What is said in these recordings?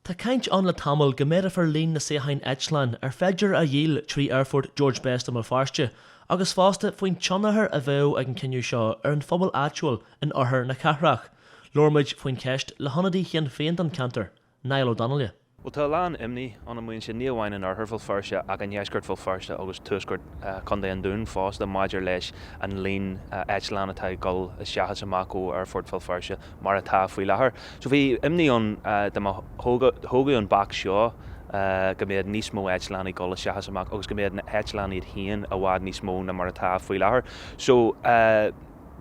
Tá caint ann le tamall go méadófar líon na suíochán eitleán ar féidir a dhíol trí Aerfort George Best i mBéal Feirste agus fosta faoin tionchar a bheadh ag an cinneadh seo ar an phobal áitiúil in oirthear na cathrach. Labhair muid faoin cheist le hionadaí Shinn Féin don cheantar, Niall Ó Donnaile. Bhuel, tá a lán imní ann amuigh ansin, ní amháin in oirthear Bhéal Feirste ach i ndeisceart Bhéal Feirste agus tuaisceart Chontae an Dúin fosta maidir leis an líon eitleán atá ag dul isteach is amach ó Aerfort Bhéal Feirste mar atá faoi láthair. So bhí imní ann dá mba thógadh an bac seo go mbeadh níos mó eitleán ag dul isteach is amach agus go mbeadh na heitleáin iad féin i bhfad níos mó ná mar atá faoi láthair. So.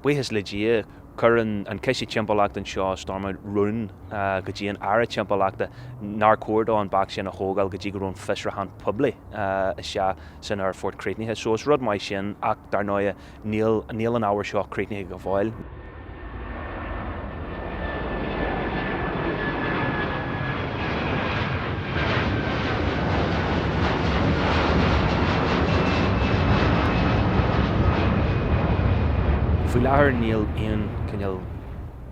Buíochas le Dia, chuir an Coiste Timpeallachta anseo i Stormont rún go dtí an Aire Timpeallachta nár chóir dó an bac sin a thógáil go dtí go raibh an fiosrúchán poiblí isteach san aerfort críochnaithe. So is rud maith sin ach dar ndóighe níl níl an ábhar seo críochnaithe go fóill. Faoi láthair níl aon cineál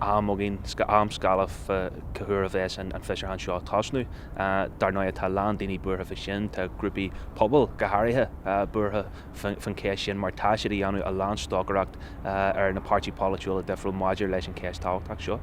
am againn, am-scála fá cá huair a bheas an fiosrúchán seo ag tosnú. Dar ndóigh tá a lán daoine buartha fá sin, tá grúpaí pobail go háirithe buartha faoin cheist sin mar tá siad a dhéanamh a lán stocaireacht ar na páirtí polaitiúla difriúil maidir leis an cheist tábhachtach seo.